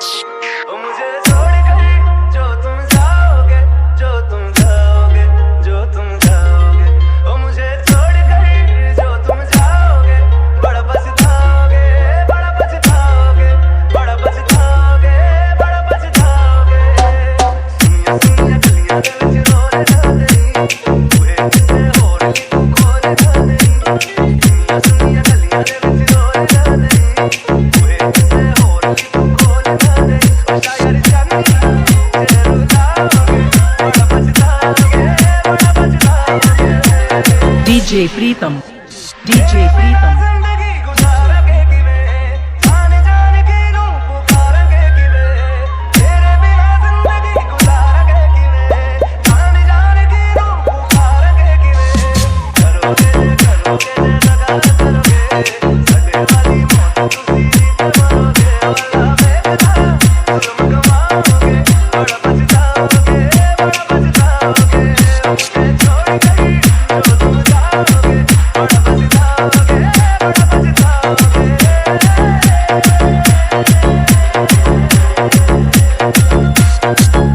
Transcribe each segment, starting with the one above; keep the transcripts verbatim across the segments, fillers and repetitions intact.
ओ मुझे छोड़कर जो तुम जाओगे, जो तुम जाओगे, जो तुम जाओगे, ओ मुझे छोड़कर जो तुम जाओगे, बड़ा पछताओगे, बड़ा पछताओगे, बड़ा पछताओगे, बड़ा पछताओगे। सुनिया, सुनिया, गलियां दे विच रोल जाते ही, तू है किसे और की तू खोल जाते ही। सुनिया, सुनिया, गलियां दे विच रोल जाते ही। DJ Pritam, DJ Pritam.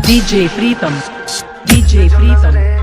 DJ Pritam, DJ Pritam.